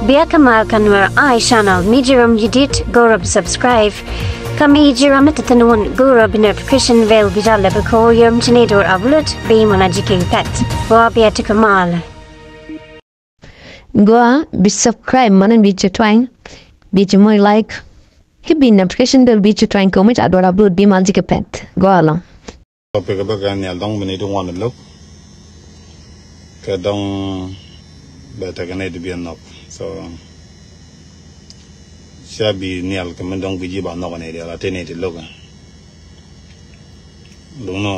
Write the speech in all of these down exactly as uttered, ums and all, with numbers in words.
Bia kä mal kä Nuer Eye Channel, mi ji̱ ram ji̱ dit, go̱o̱rä bi subscribe. Kä mi ji̱ ram mi te thi̱n wun, go̱o̱rä bi notification bell bi jal lɛ bi ko̱o̱r yom ci ni do̱r upload, bi mɔna ji̱ ki̱n pɛt. Gua bia ti kä mal. Gua bi subscribe, mɔna bi ci twany, bi ci moc like. Ki bi notification bell bi ci twany kɛ mi ca do̱r upload bi mal ji̱ ki̱n pɛt. Gua lɔ. Topic bä kɛ nhial dɔ̱ŋ bi ni ti ŋuan lo̱k. Kɛ dɔ̱ŋ bɛ tekɛ ni ti bi nhɔk. So, ca bi nhial kɛ mi dɔ̱ŋ bi ji̱ ba nhɔk ni dial a ti ni ti lo̱k. Duŋ nɔ,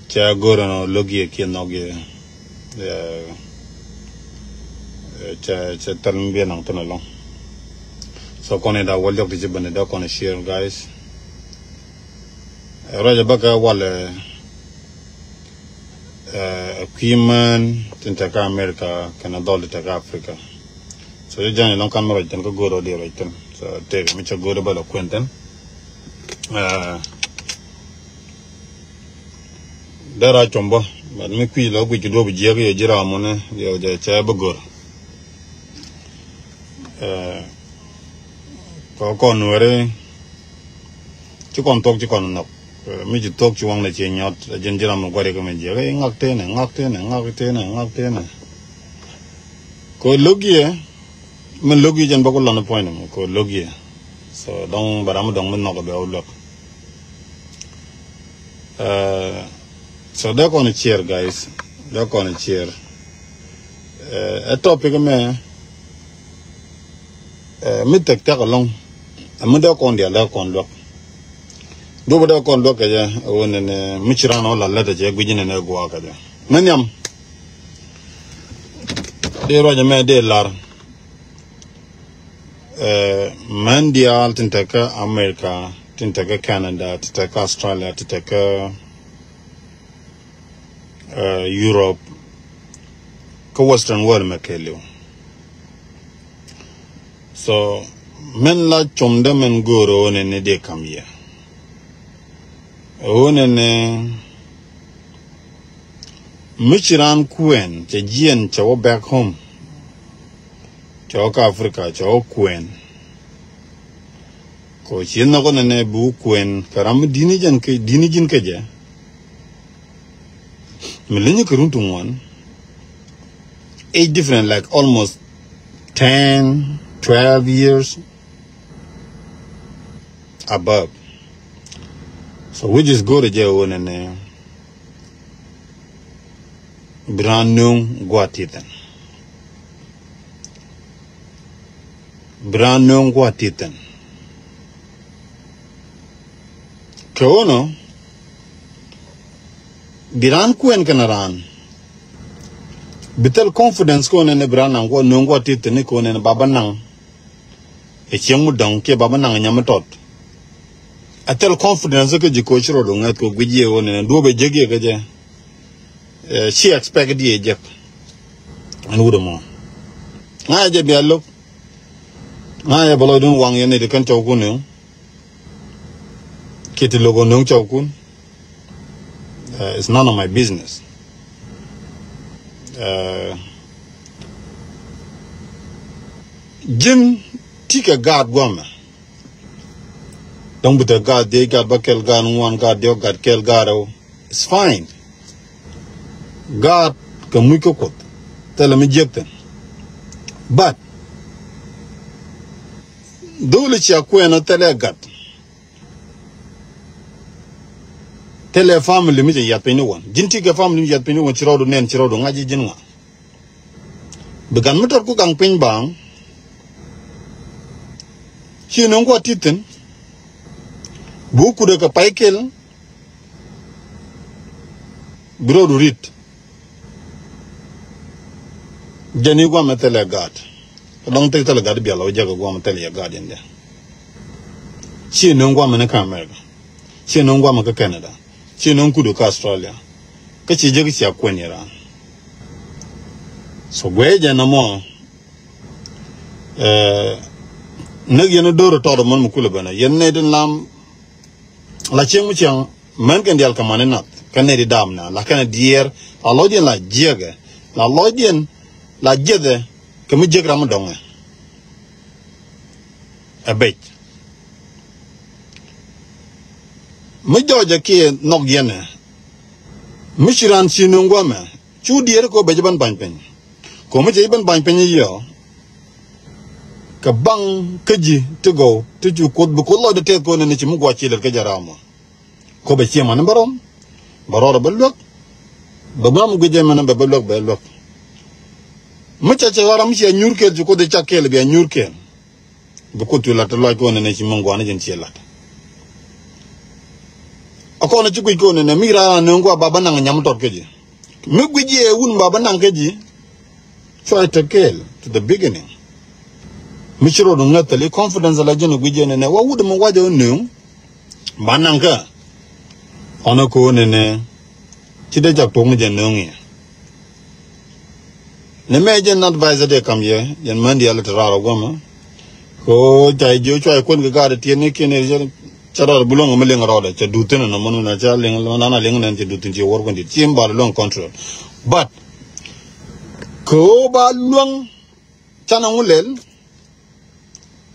ca go̱o̱rä nɔ lo̱k yɛ kiɛ nhɔk yɛ. Ɛ, ɛ, ca, ca thil mi bi naŋ thin alɔŋ. So, kɔn ida wäl jɔk ti ci bäni dee kɔn share, guys. Ɛ, ruacɛ bä kɛ walɛ, ɛ, ɛ, kui̱ män tin te kä America kɛnɛ dhɔl ti te kä Africa. So, jɛ jɛn ilɔŋ kan mi ruac thin kä go̱o̱r rɔ di ruac thin. So, tëëk mi cɛ go̱o̱r bä lɛ kuɛn thin. Ɛ, dee ra com bä, but mi kui̱ lɔ guic ki duɔ̱p jiäk yɛ ji̱ ram muni, yɛ jɛ cɛ bä go̱o̱r. Ɛ, kɔ kɔn weri, ci kɔn thuɔ̱k ci kɔn nhɔk. Ɛ, mi ci thuɔ̱k ci waŋnɛ ci nyɔt, ɛ jɛn ji̱ ram mi gua̱ri kä mi jiɛ, ɛ, ŋak tenɛ, ŋak tenɛ, ŋak tenɛ, ŋak tenɛ. Kɔ lo̱k yɛ, min lo̱k yɛ jɛn bä ku lɔn puɔ̱ny ni mi, kɔ lo̱k yɛ. So, dɔ̱ŋ bɛ ram mi dɔ̱ŋ mi nhɔk bɛ wä luɛk. Ɛ, so, dee kɔn cier, guys. Dee kɔn cier. Ɛ, ɛ topic mɛ, ɛ, mi tek tek alɔŋ. Ɛ mi dee kɔn dial dee kɔn luɛk. Duɔp dee kɔn luɛk kɛ jɛ, ɛ wä nɛnɛ, mi ci ran ɔ la lät ɛ jɛ, guic nɛnɛ guɔ kɛ jɛ. Mi nhiam. Dee ruac mɛ dee lar. Ɛ, män diaal tin te kä America, tin te kä Canada, tin te kä Australia, tin te kä, ɛ, Europe, kä Western world mɛ kɛɛliw. So, min la comdä min go̱o̱r ɣöö nɛnɛ dee kam yɛ. Ɣöö nɛnɛ mi ci raan kuɛn cɛ jiɛn cɛ wä back home. Cɛ wä kä Africa, cɛ wä kuɛn. Kɔ ci nhɔk nɛnɛ bi wä kuɛn kɛ ram mi di̱t ni jɛn kɛ, di̱t ni ji̱n kɛ jɛ. Mi leny kɛ run ti ŋuan. Age different, like, almost ten, twelve years above. So, which is good, jɛ wä nɛnɛ. Bi raan nööŋ gua̱a̱th ti thi̱n. Bi raan nööŋ gua̱a̱th ti thi̱n. Kɛ ɣöö nɔ, bi raan kuɛn kɛnɛ raan. Bi thil confidence kɛ ɣöö nɛnɛ bi raan naŋ gua̱a̱th, nööŋ gua̱a̱th ti thi̱n kɛ ɣöö nɛnɛ ba bä naŋ. Ɛ cieŋ mi dɔ̱ŋ kiɛ ba bä naŋ ɛ nyam mi tɔt. Ɛ thil confidence kä ji̱ koc rot ŋäth kɛ guic yɛ ɣöö nɛnɛ duɔ̱p ɛ jek yɛ kä jɛ. Ɛ, ci expect di ɛ jek. Ɛn wut ɛmɔ. Ŋa̱cä jɛ bia lo̱k. Ŋa̱cä jɛ bä lɔcdun waŋ yɛn ni ti kɛn cɔwkun ni. Kiɛ ti lo̱k ɔ nöŋ cɔwkun. Ɛ, it's none of my business. Ɛ, ji̱n ti kɛ gaat guamɛ. Dɔ̱ŋ bi te gaat dhiec, gaat bäkɛl, gaat ŋuan, gaat diɔ̱k, gaat kɛl, gaat rɛw. It's fine. Gaat kɛ muc kä Kuoth. Thilɛ mi jiäk thi̱n. But, dholi cia kuɛn ɔ thilɛ gat. Thilɛ family mi cɛ yath piny ni wan. Ji̱n ti kɛ family mi yath piny ni wan, ci rɔɔdu nɛn, ci rɔɔdu ŋa̱c ji̱ ji̱n ŋa. Bi gat mi tɔt ku gaŋ piny baaŋ. Ci nöŋ kuɔ ti thi̱n. Bi wä kut ɛ kɛ pay kel. Bi rɔɔdu rit. Jɛn i̱ guamɛ thilɛ gaat. Kä dɔ̱ŋ thil thilɛ gaat bial ɔ jɛ kɛ guamɛ thilɛ yɛ gaat yɛn jɛ. Ci nöŋ guamɛ ni kä America. Ci nöŋ guamɛ kä Canada. Ci nöŋ kudu kä Australia. Kä ci jek cia kuɛn yɛ raan. So guɛ jɛ na mɔ. Ɛ, näk yɛn do̱r tɔt mɔn mi kulɛ bɛnɛ. Yɛn nɛy tin lam la cieŋ mi cieŋ mɛn kɛn dial kɛ mani nath. Kɛn nɛy ti dam na la kɛn diɛɛr la lɔcdiɛn la jiɛkɛ la lɔcdiɛn la jiɛthɛ. Kɛ mi jiäk ram mi dɔŋɛ ɛ bec. Mi jɔɔcɛ kiɛ nhɔk yɛnɛ mi ci raan ci nöŋ guamɛ. Cu diɛɛr kɛ ɣöö bɛ ji̱ ben ba̱ny piny. Kɛ ɣöö mi cɛ ji̱ ben ba̱ny piny i̱ yɔ kɛ baŋ kä ji̱ ti gɔw ti cu Kuoth bi Kuoth lɔcdɛ tɛth kɛ ɣöö nɛnɛ ci mi gua̱c ci lät kä jɛ raamɔ. Kɛ ɣöö bɛ ciɛ mani bä rɔm bɛ rɔɔdɛ bä luäk. Bɛ gua̱a̱m guic ɛmɛnɛ bɛ bä luäk bɛ luäk. Mi cɛ cɛ ɣa̱r ram mi ciɛ nyuur kɛɛl ci Kuoth i̱ cak kɛɛl bia nyuur kɛɛl. Bi Kuoth cu la̱t te lɔc kɛ ɣöö nɛnɛ ci mi gua̱a̱n jɛn ciɛ la̱t. A kɔn a ci guic kɛ ɣöö nɛnɛ mi raan a nööŋ gua̱a̱ ba bä naŋ nyam tɔt kä ji̱. Mi guic yɛ wun ba bä naŋ kä ji̱. Cuay te kɛɛl to the beginning. Mi ci rot ŋäth thil i̱ confidence la ji̱n guic yɛ nɛnɛ wa wut mi wacɛ ɣöö nööŋ. Ba naŋ kä ɣɔn a kɛ ɣöö nɛnɛ ci dee jak tuɔ̱k ni jɛ nööŋ yɛ. Ni mɛ jɛn advice dee kam yɛ jɛn män diaal ti raar ɔ guɔmä. Kɛ ɣöö ca jiö cua kuän kɛ gaat tiɛt ni kiɛn i̱ cɛ raar bi luäŋ mi liŋ rɔɔdɛ cɛ duth thin ɛnɔ män wun ca liŋ nana liŋ nɛn cɛ duth thin ci wär kuän dit ci mi bal luäŋ control. But kɛ ɣöö ba luäŋ canɛ ŋu lɛl.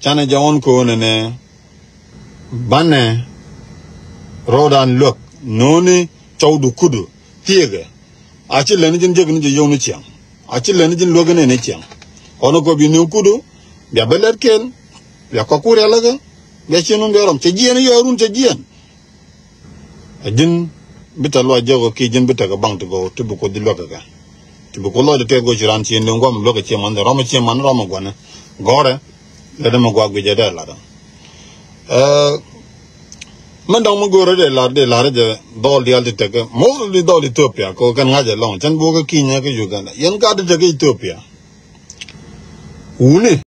Canɛ jɛ ɣɔn köönɛ nɛ banɛ rɔɔdan luäk no̱o̱ni cɔwdu kudu thiekɛ. A ci lɛni ji̱n jek ni jɛ yio̱w ni ciaŋ. A ci lɛni ji̱n luäk ni ni ciaŋ. Ɣɔn kɔ bi ni kudu bia bä lɛt kel bia kɔk ku rialikä bia ci nun bia rɔm cɛ jiɛn yɔɔrun cɛ jiɛn. A ji̱n bi tɛ luac jɔk ki ji̱n bi tɛ kɛ baŋ ti gɔw ti bi Kuoth ji̱ luäk kɛ kɛ. Ti bi Kuoth lɔc ti tɛth gɔw ci ran ci ni guam luäk kɛ ci man rɔm ci man rɔm guanɛ gɔrɛ. Lɛ dɛ mɛ guak guic jɛ dɛ lat. Ɛ mɛ dɔŋ mi go̱o̱rä dee lar dee lar jɛ dhɔl dial ti tekɛ mostly dhɔl Ethiopia kɛ kɛn ŋa̱c ɛlɔŋ cɛn bokɛ kinyɛ kɛ Uganda yɛn gat ti tekɛ Ethiopia. Wuni.